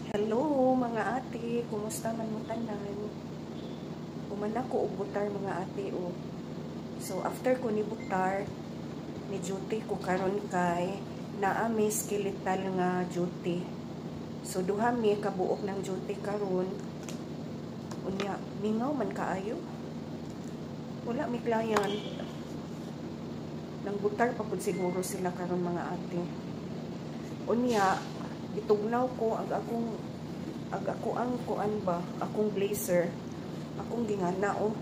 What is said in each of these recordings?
Hello mga ate, kumusta man mo tanan? Human ako og butar, mga ate, oh. So after ko ni butar, ni duty ko karon kay naa mi skeletal nga duty. So duha mi kabuok ng duty karon. Unya mingaw man kaayo. Wala mi client. Nang butar pa pud siguro sila karon, mga ate. Unya gitugnaw ko ag ako ang kuan ba, akong blazer, akong gingana oh,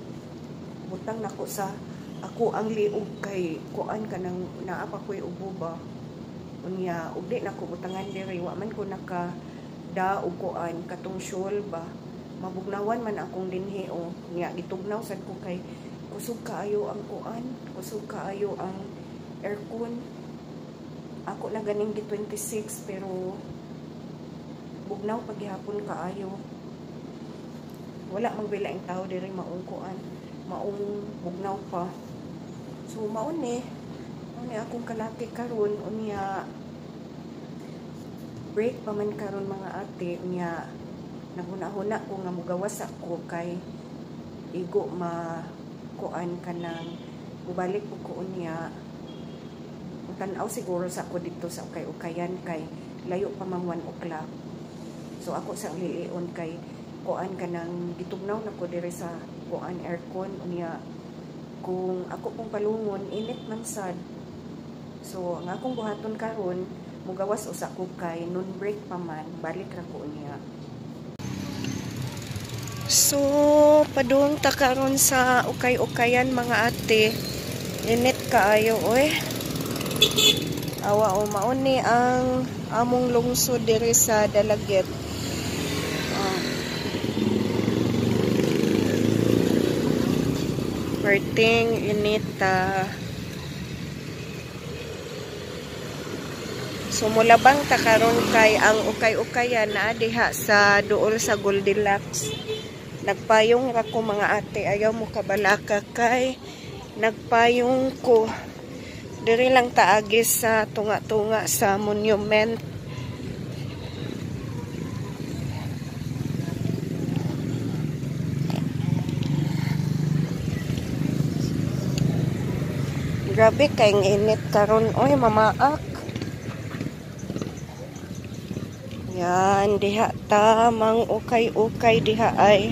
butang nako sa ako ang liog kay kuan kanang naa pa ko'y ubo ba. Unya ug di nako butangan diri, wa man ko naka da og kuan katong shawl ba, mabugnawan man akong dinhi oh. Nya gitugnaw sad ko kay kusog kaayo ang kuan, kusog kaayo ang aircon. Ako na ganing gi 26 pero bugnaw paghihapon kaayo. Wala mang bilaing tao diri, maong kuan, maong bugnaw pa. So mao ni akong kalaki karon. Unya break pa man karon, mga ate. Unya naghuna-huna ko nga mugawas ako kay igo ma kuan kanang mubalik ko unya. Tan-aw siguro sa ako dito sa ukay-ukayan kay layo pa mang 1 o'clock. So ako sa lilion kay kuan kanang gitugnaw na ko diri sa kuan aircon. Unya kung ako pong palungon, init man sad. So ang akong buhaton karon, mugawas usa ko kay noon break pa man, balik ra ko unya. So padung ta karon sa ukay-ukayan, mga ate. Init kaayo oy. Awa o, mao ni ang among lungsod diri sa Dalaguete. Perting inita. So mulabang ta karon kay ang ukay-ukayan naa diha sa duol sa Goldilocks. Nagpayong ra ko, mga ate, ayaw mo kabalaka kay nagpayong ko. Diri lang taagi sa tunga-tunga sa monument. Grabe kay init karon oy, mamaak. Yan diha ta mang ukay-ukay diha ay.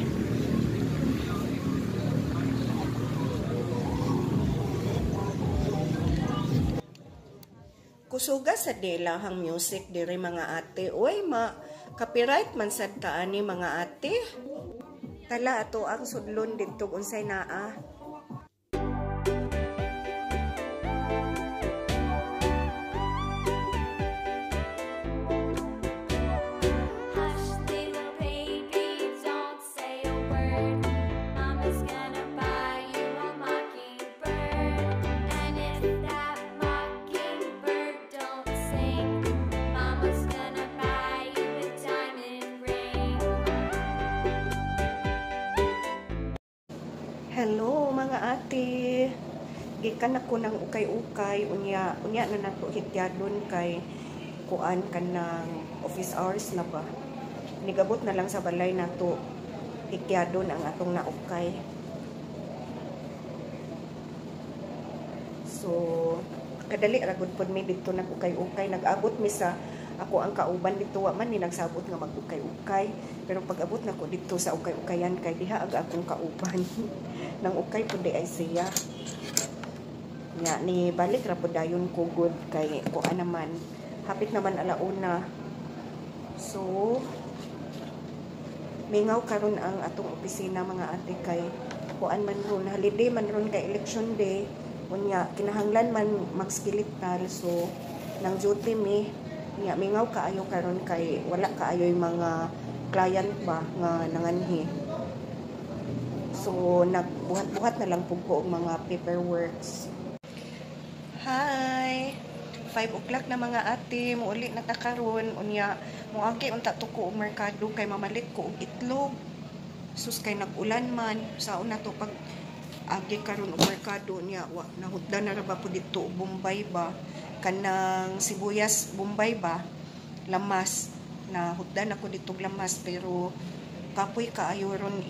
Kusuga sa delahang music diri, mga ate. Uy, ma copyright man sad ta ani, mga ate. Tala ato ang sudlon didto unsay naa. Hush, little baby, don't say a word. Mama's gonna buy you a mockingbird. And if that mockingbird don't sing, Mama's gonna buy you a diamond ring. Hello mga ate. Gikan ako ng ukay-ukay, unya unya na nato hityadon kay kuan kanang office hours na ba. Nigabot na lang sa balay nato hityadon ang atong naukay. So kadali ra gud pod mi didto nag-ukay-ukay, nag-abot mi sa ako ang kauban didto, wa man ni nagsabot nga mag-ukay-ukay, pero pag-abot nako didto sa ukay-ukayan kay diha ag akong kauban. Nang ukay pud di ay siya. Nya ni balik ra pud dayon ko good kay kuan naman, hapit naman alauna. So mingaw karon ang atong opisina, mga ate, kay kuan man ron, holiday man ron kay election day. Unya kinahanglan man magskeletal, so nang duty mi. Nya mingaw kaayo karon kay wala kaayoy mga client ba nga nanganhi. So nagbuhat-buhat na lang pud ko og mga paperworks. Hi! 5 o'clock na, mga ate, muuli na ta karon. Unya moagi unta to ko og merkado kay mamalit ko og itlog. Sus kay nag-ulan man sa una to pag agi karon og merkado. Nya wa nahutdan na ra ba pud didto og Bombay ba, kanang sibuyas Bombay ba, lamas. Nahutdan ako dito lamas pero kapoy kaayo ron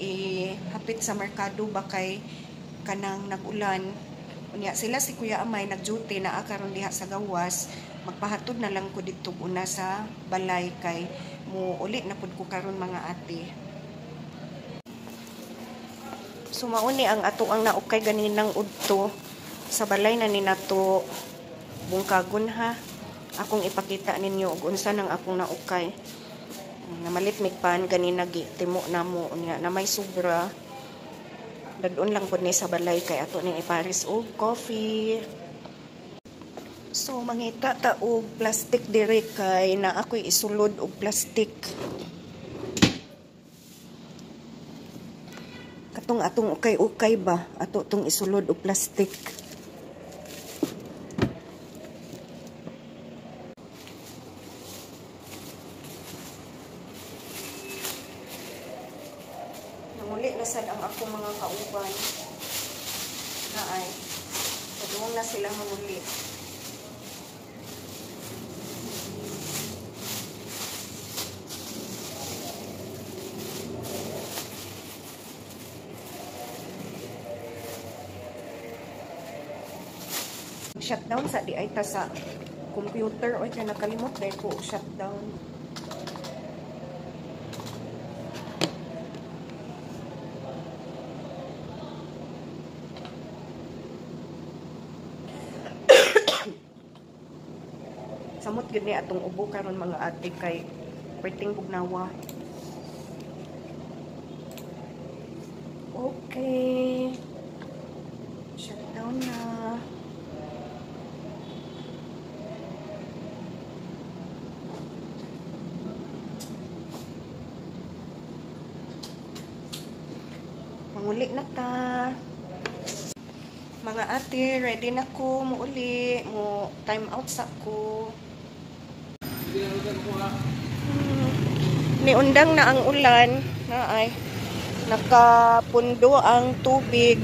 hapit sa merkado ba kay kanang nag-ulan. Unya sila si Kuya Amay nag-duty na karon diha sa gawas. Magpahatod na lang ko dito una sa balay kay mo uli na pud ko karon mga ate. So mauni ang ato ang naukay ganinang udto sa balay na ni nato bungkagon ha. Akong ipakita ninyo og unsa nang akong naukay. Namalit mig pan ganina gi timo namo unya na may sobra. Dadon lang pud ni sa balay kay ato ning ipares og coffee. So mangita ta og plastic dire kay na ako'y isulod og plastic. Katong atong ukay-ukay ba ato tong isulod og plastic. Nanguli na sad ang akong mga kauban. Naay. Padung na sila manguli. Shutdown sa di ay ta sa computer oy kay nakalimot dahil ko shutdown. Samot gyud ni atong ubo karon mga ate kay perting bugnawa. Okay. Shutdown na. Manguli na ta. Mga ate, ready na ko muuli, mo time out sa ko. Niundang na ang ulan, na ay nakapundo ang tubig.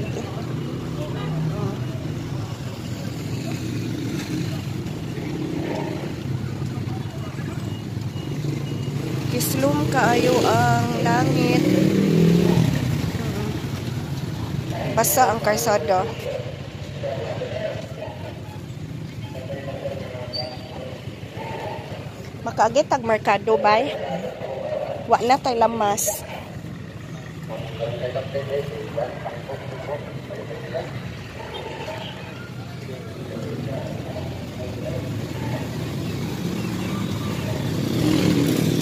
Kislom kaayo ang langit. Basa ang karsada. Makaagit tag merkado bay. Wa na tay lamas.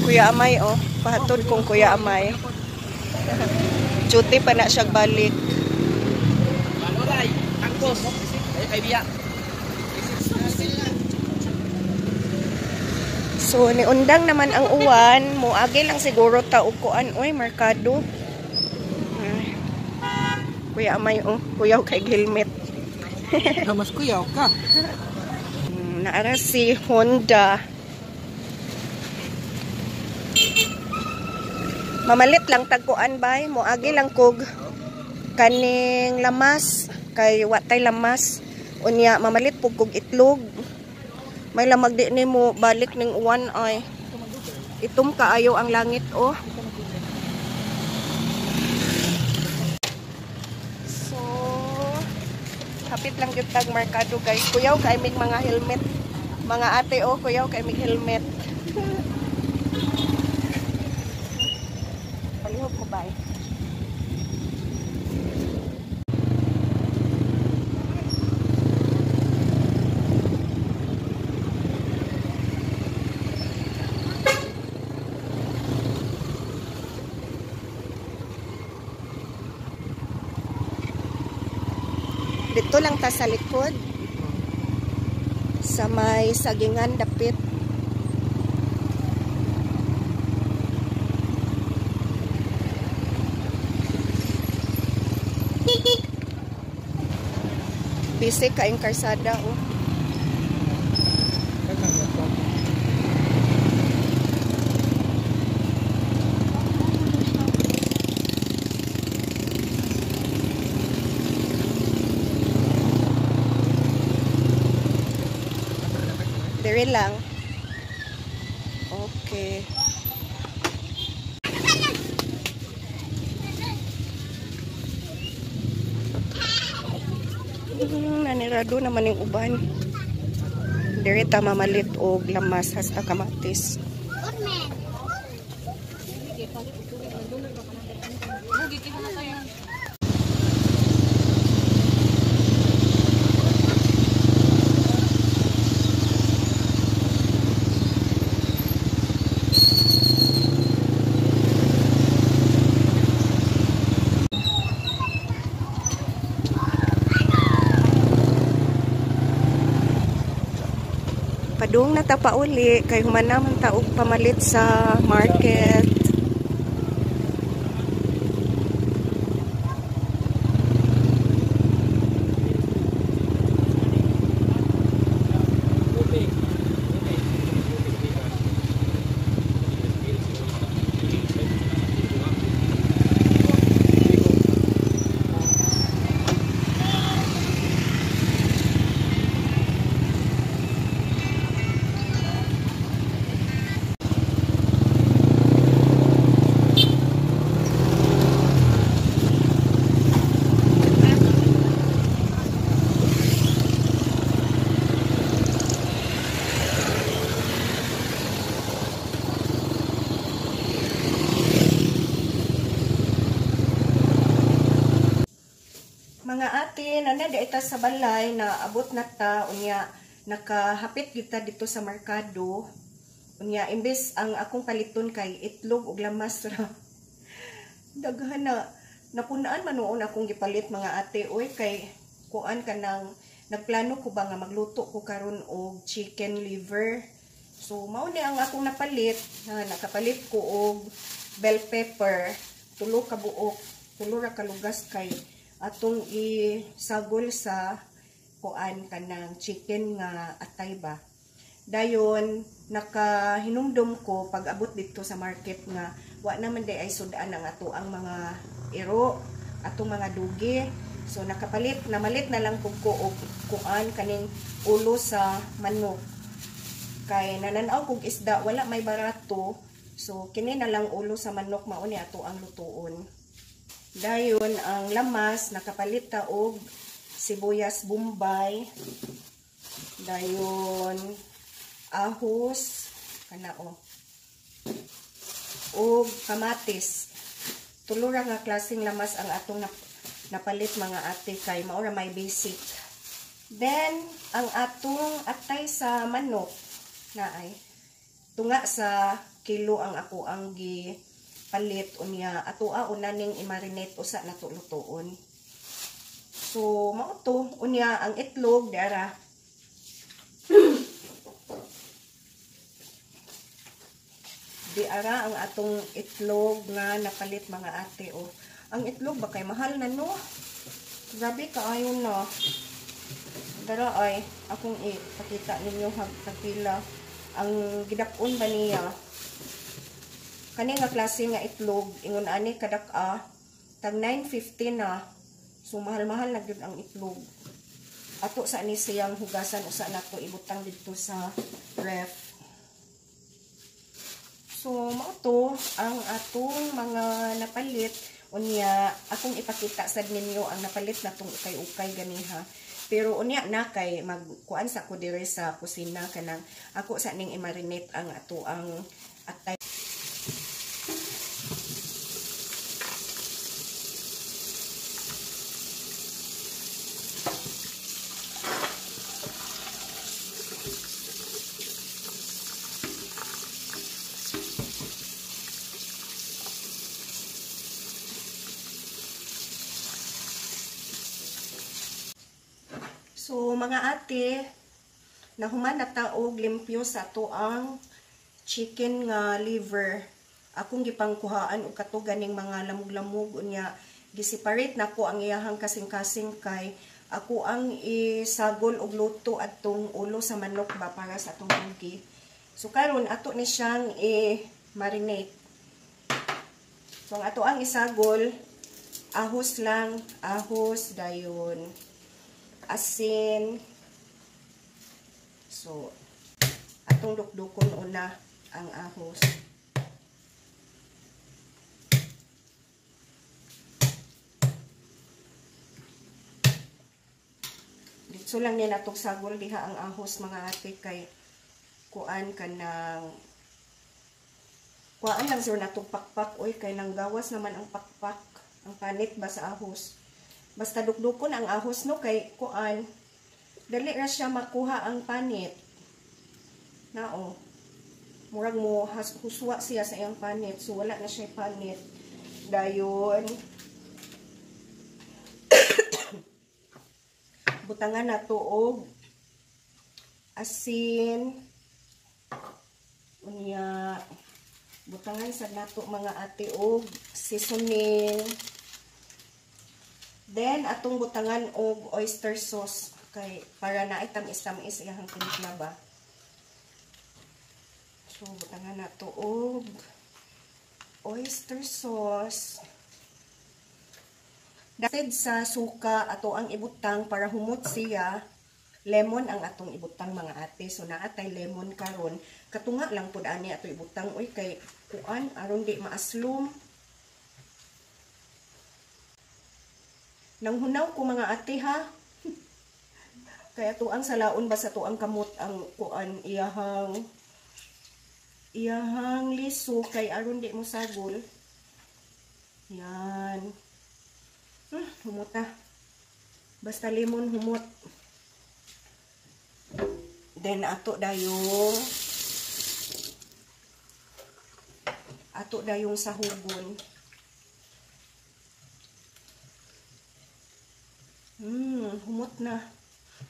Kuya Amay oh, pahatod kong Kuya Amay. Duty pa na siya balik. So niundang naman ang uwan, moagi lang siguro ta og kuan oy merkado. Ay. Kuya Amay oh, kuyaw kay helmet. Mas kuyaw ka. Naara si Honda. Mamalit lang tagkuan bay, moagi lang kog kaning lamas kay wa tay lamas. Unya mamalit pug kog itlog. May lamag di nimo balik ning uwan ay. Itom kaayo ang langit oh. So hapit lang gyud tag merkado guys. Kuyaw kay mig mga helmet. Mga ate oh, kuyaw kay mig helmet. Palihog ko bay. Dito lang ta sa likod sa may sagingan dapit. Busy kaayong karsada oh. Dere lang. Okay. Nanirado naman yung uban. Diri ta mamalit og lamas hasta kamatis. Padung na ta pauli kay human naman ta og pamalit sa market. Mga ate, nana ita sa balay na abot na ta unya nakahapit gyud ta dito sa merkado. Unya imbes ang akong paliton kay itlog ug lamas ra. Daghan na napunaan man noon akong gipalit mga ate oy kay kuan kanang nagplano ko ba nga magluto ko karon og chicken liver. So mao ni ang akong napalit, na nakapalit ko og bell pepper, tulo ka buok, tulo ra ka lugas kay atong isagol sa kuan kanang chicken nga atay ba. Dayon nakahinumdum ko pag abot dito sa market nga wa naman day ay sudan ang ato ang mga iro, atong mga dugi. So nakapalit, namalit na lang pug ko og kuan kaning ulo sa manok. Kay nananaw kog isda wala may barato. So kini na lang ulo sa manok mao ni ato ang lutuon. Dayon ang lamas nakapalit ta og sibuyas Bombay. Dayon ahos kana o og kamatis. Tulo ra nga klaseng lamas ang atong napalit mga ate kay mao ra may basic. Then ang atong atay sa manok na ay tunga sa kilo ang ako ang gi palit unya atoa una ning i-marinate usa na to lutuon. So mao to unya ang itlog dara. Diara ang atong itlog nga napalit mga ate oh. Ang itlog ba kay mahal na no? Grabe kaayo na. Dara ay akong ipakita ninyo tagpila ang gidak-on ba niya. Kani nga klase nga itlog ingon ani kadak-a tag 9.50 na. So mahal-mahal na gyud ang itlog. Ato sa ni siyang hugasan usa nato ibutang didto sa ref. So mao to ang atong mga napalit. Unya akong ipakita sad ninyo ang napalit natong ukay-ukay ganiha. Pero unya na kay magkuan sa ko diri sa kusina kanang ako sa ning i-marinate ang ato ang atay. So mga ate, nahuman na ta og limpyo sa ato ang chicken nga liver. Akong gipangkuhaan og kato ganing mga lamog-lamog unya giseparate nako ang iyahang kasing-kasing kay ako ang isagol og luto adtong ulo sa manok ba para sa atong dugi. So karon ato ni siyang i-marinate. So ang ato ang isagol, ahos lang, ahos dayon asin. So atong dukdukon una ang ahos. Diretso lang niya natong sagol diha ang ahos mga ate kay kuan kanang kuan lang sir natong pakpak oy kay nang gawas naman ang pakpak, ang panit ba sa ahos. Basta dukdukon ang ahos no kay kuan dali ra siya makuha ang panit. Nao. Murag mo huswa siya sa iyang panit, so wala na siya panit. Dayon butangan nato og asin. Unya butangan sad nato mga ate og seasoning. Then atong butangan og oyster sauce kay para naay tamis-tamis iyang timpla ba. So butangan nato og oyster sauce. Dahil sa suka ato ang ibutang para humot siya. Lemon ang atong ibutang mga ate. So naatay lemon karon. Katunga lang pud ani ato ibutang oy kay kuan aron di maaslom. Nanghunaw ko mga ate ha. Kaya tuang salaon ba sa tuang kamot ang kuan iyahang liso kay aron di mo sagol. Yan. Humot na. Basta lemon humot. Then ato dayong sahugon. Humot na.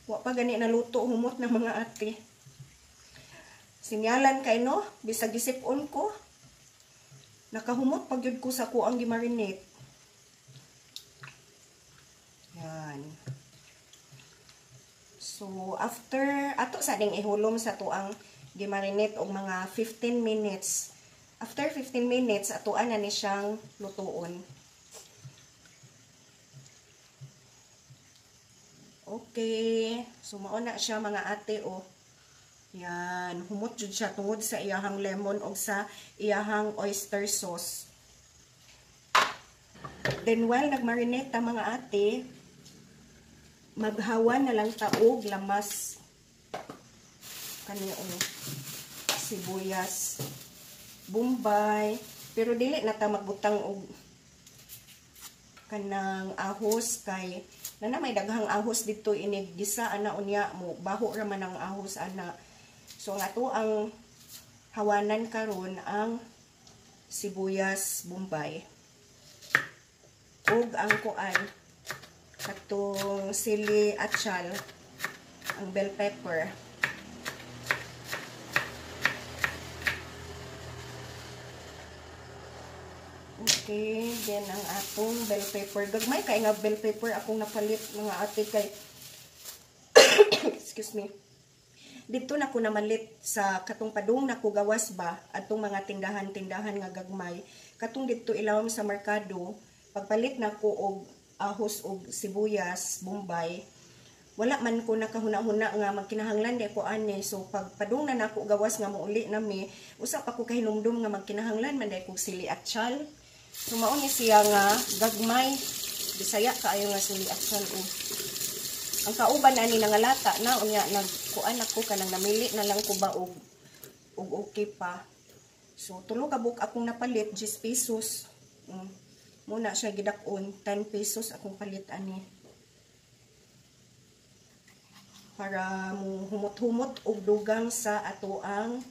Wa pa gani naluto, humot na mga ate. Sinyalan kay no, bisag gisip-on ko. Nakahumot pag gyud ko sa kuang gimarinate. Yan. So after ato sa ding ihulom sa tuang gimarinate og mga 15 minutes. After 15 minutes atoan na ni siyang lutuon. Okay, so mao na siya mga ate oh. Yan, humot jud siya tungod sa iyahang lemon og sa iyahang oyster sauce. Then while nagmarinate ta mga ate, maghawa na lang ta og lamas kani og sibuyas, bombay, pero dili na ta magbutang og kanang ahos kay nana may daghang ahos dito inig gisa ana unya mo baho ra man ang ahos ana. So ang ato ang hawanan karon ang sibuyas, bombay ug ang kuan katong sili atchal, ang bell pepper. Okay, then ang atong bell pepper. Gagmay kay nga bell pepper akong napalit mga ate kay excuse me. Dito na ko namalit sa katong padung na ko gawas ba atong mga tindahan-tindahan nga gagmay. Katong dito ilawom sa merkado, pagpalit na ko og ahos og sibuyas, bombay. Wala man ko nakahuna-huna nga magkinahanglan di ko ani. So pag padung na nako gawas nga mouli nami, usa pa ko kahinumdum nga magkinahanglan man di ko sili atchal. So mao ni siya nga gagmay. Bisaya kaayo nga sili atchal og. Ang kauban ani nangalata na unya nagkuan ako kanang namili na lang ko ba og okay pa. So tulo ka buok akong napalit 10 pesos. Muna siya gidak-on 10 pesos akong palit ani. Para mo humot-humot og dugang sa atoang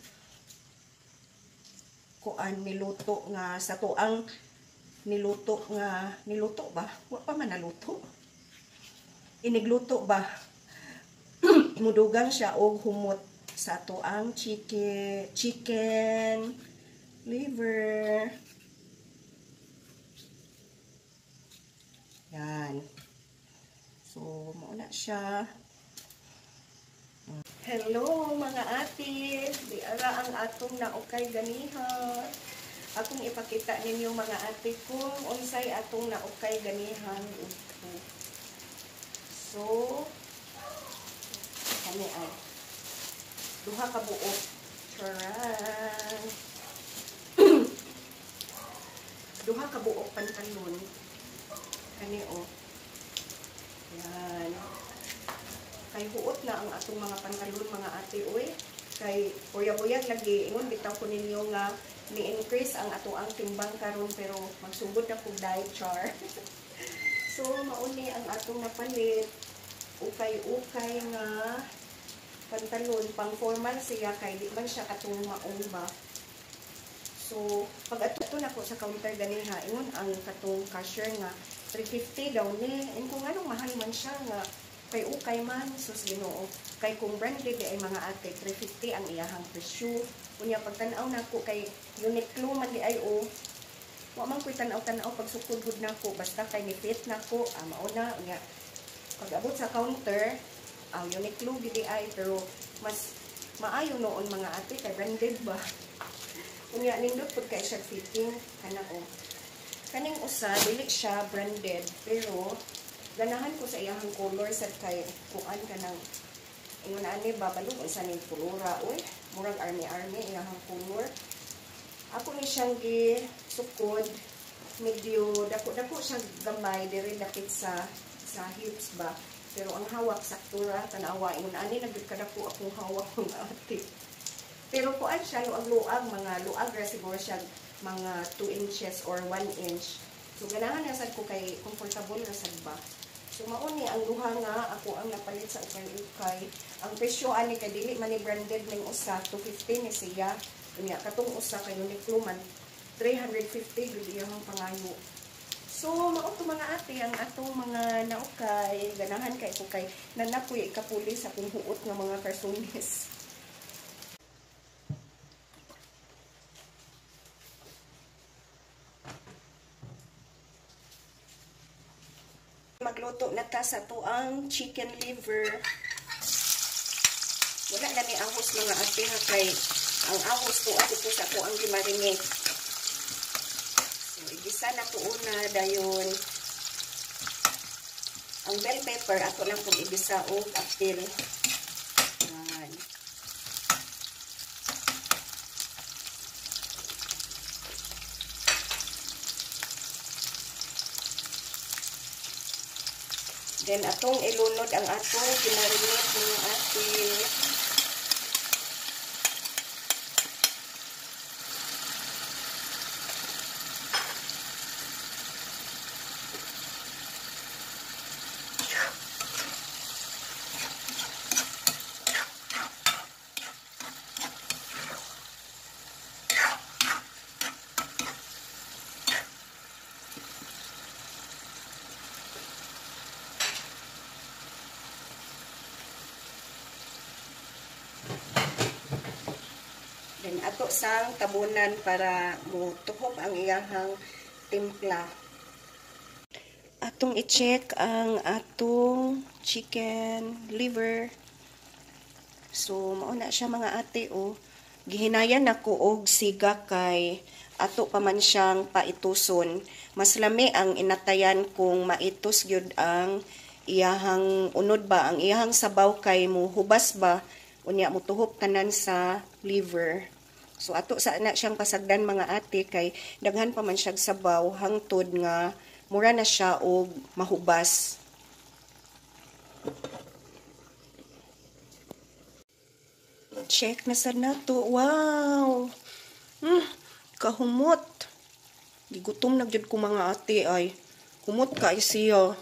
kuan niluto nga sa tuang niluto nga niluto ba? Wa pa man naluto. Inigluto ba? Mudugang siya og humot sa atoang chicken liver. Yan. So mao na siya. Hello mga ate, di ara ang atong naukay ganiha. Akong ipakita ninyo mga ate kung unsay atong naukay ganiha. So kani ay duha ka buok. Charan. Duha ka buok pantalon. Kani oh. Yan. Kay huot na ang atong mga pantalon mga ate oy. Kay uyag-uyag lagi ingon bitaw ko ninyo nga ni-increase ang ato ang timbang karon pero magsugod na kog diet char. So mauni ang atong napalit, ukay-ukay nga pantalon, pang formal siya kay di man siya katong maong ba. So pag ato na ko sa counter ganiha, ingon ang katong cashier nga 350 daw ni. Ingon ko nganong mahal man siya nga kay ukay man, sus Ginoo. Kay kung branded di ay mga ate, 350 ang iyahang presyo. Unya pagtan-aw nako kay Uniqlo man di ay o. Wa man koy tan-aw-tan-aw pagsukod gud nako, basta kay ni fit nako, mao na. Unya pag abot sa counter, Uniqlo gid di ay, pero mas maayo noon mga ate kay branded ba. Unya nindot pud kay siya fitting kana o. Kaning usa dili siya branded pero ganahan ko sa iyahang color sad kay kuan kanang ingon ani ba balog unsa ning kulora oy, murag army-army iyahang color. Ako ni siyang gi sukod, medyo dako-dako siya gamay diri dapit sa hips ba, pero ang hawak sakto ra, tan-awa ingon ani na gyud kadako akong hawak mga ate. Pero kuan siya luag-luag, mga luag ra siguro siya mga 2 inches or 1 inch. So ganahan na sad ko kay comfortable ra sad ba. So mao ni ang duha nga ako ang napalit sa ukay-ukay. Ang presyo ani kay dili man ni branded ning usa, 250 ni siya. Unya katong usa kay Uniqlo man 350 gud iyang pangayo. So mao to mga ate ang atong mga naukay. Ganahan kay ko kay nanapoy ikapuli sa akong huot nga mga karsunis. Magluto na ta sa tuang chicken liver. Wala na ni ahos mga ate ha, kay ang ahos tuwa dito sa tuang gimarinate. So igisa na to una dayon. Ang bell pepper ato lang kung igisa og apil. Yan. Then atong ilunod ang atong ginarinate mga ate. Then ato sang tabunan para motuhop ang iyahang timpla. Atong i-check ang atong chicken liver. So mao na siya mga ate oh. Gihinayan nako og siga kay ato pa man siyang paituson. Mas lami ang inatayan kung maitos gyud ang iyahang unod ba, ang iyahang sabaw kay muhubas ba. Unya motuhop tanan sa liver. So ato sa na siyang pasagdan mga ate kay daghan pa man siyag sabaw hangtod nga mura na siya og mahubas. Check na sad nato. Wow. Kahumot. Gigutom na gyud ko mga ate ay. Humot kay siya.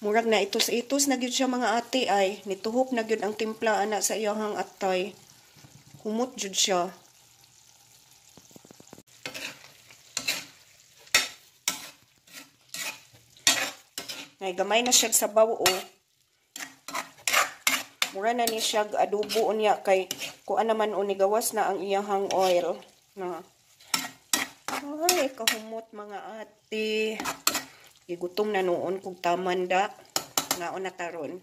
Murag na itos-itos na gyud siya mga ate ay. Nituhop na gyud ang timpla ana sa iyahang atay. Humot jud siya. Ay, gamay na siya sabaw o. Mura na ni siya adobo unya kay kuan naman o nigawas na ang iyahang oil. Na. Ay, kahumot mga ate. Gigutom na noon kog taman da. Ngaon na taron.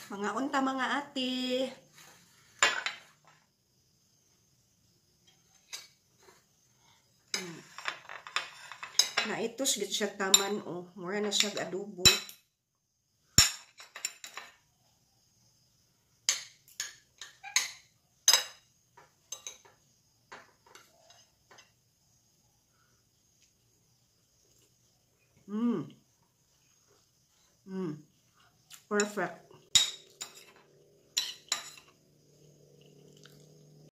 Mga unta mga ate. Naitos gid siya taman oh. Mura na siya adobo. Perfect.